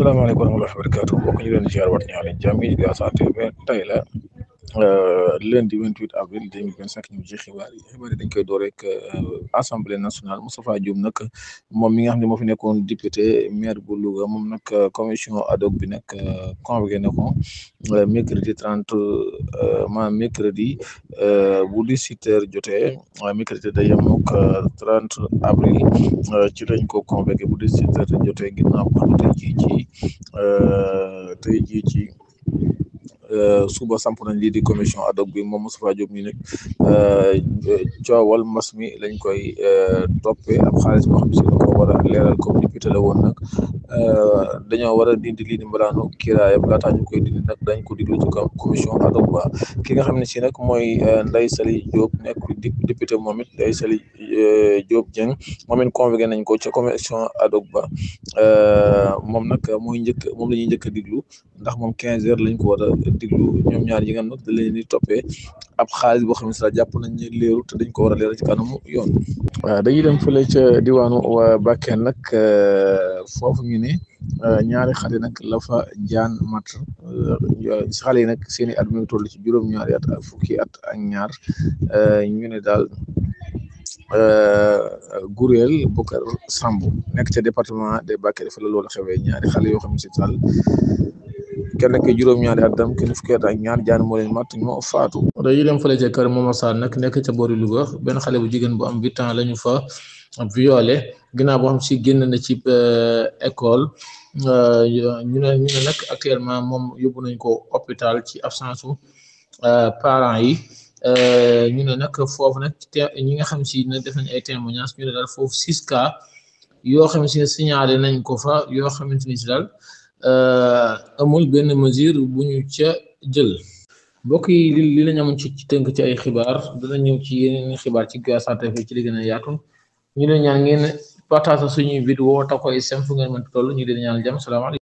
salaamaaleykum wa rahmatulah barakaatu mbokk ñu leen di ziar wat ñaari jàmm yi gaa sant ba tey la lundi 28 avril 2025 ñu ci xibaar yi dañ koy door rek assemblée nationale Moustapha Diop nag moom mi nga xam ne moo fi nekkoon député maire bu Louga moom nag commission ad hoc bi nag convoqué na ko mercredi 30 mercredi bu 18h jotee mercredi day yem ak 30 avril ci lañ ko convoqué bu 18h jotee ginnaaw ko tey jii ci suba samp nañ lii di commission ad hoc bi moom Moustapha Diop mi nag coowal mbas mi lañ koy toppee ab xaalis boo xam si da ko war a leeral comme député la woon nag dañoo war a dindi lii di mbalaanu kiiraayam laataa ñu koy dindi nag dañ ko diglu ci commission ad hoc ba ki nga xam ne si nag mooy Ndeye Saly Diop nekk député moom it Ndeye Saly Diop Dieng moom it convoqué nañ ko ca commission ad hoc ba moom nag moom la ñuy njëkk a diglu ndax moom 15h lañ ko war a diglu ñoom ñaar yi nga nag da leen di toppee ab xaalis boo xam ne sax jàpp nañ ne leeru te dañ ko war a leeral ci kanamu yoon. waaw dañuy dem fële ca diwaanu Bakel nag foofu ñu ne ñaari xale nag la fa jaan mat si xale yi nag seen i at mi ngi toll ci juróom-ñaari at ak fukki at ak ñaar ñu ne daal Gurel Bokar Samb nekk ca département de Bakel fa la loolu xewee ñaari xale yoo xam ne si daal kenn ki juróom-ñaari atam kenn fukki at ak ñaar jaan moo leen mat ñoo faatu. dañuy dem fële ca kër Momar Sarr nag nekk ca boori Louga benn xale bu jigéen bu am 8 ans la ñu fa violé ginnaaw boo xam si génn na ci école ñu ne nag actuellement moom yóbbu nañ ko hôpital ci absence su parents yi ñu ne nag foofu nag ñi nga xam si ne def nañ ay témoignages ñu ne daal foofu 6 cas yoo xam si ne signalé nañ ko fa yoo xamante ni si daal amul benn mesure bu ñu ca jël. mbokk yi li lañ amoon ci tënk ci ay xibaar dana ñëw ci yeneen xibaar ci Gaa Santé ci li gën a yaatu ñu leen ñaan ngeen partage suñuy vidéo ta koy sem fu ngeen mën toll ñu leen ñaan jàmm salaamaaleykum.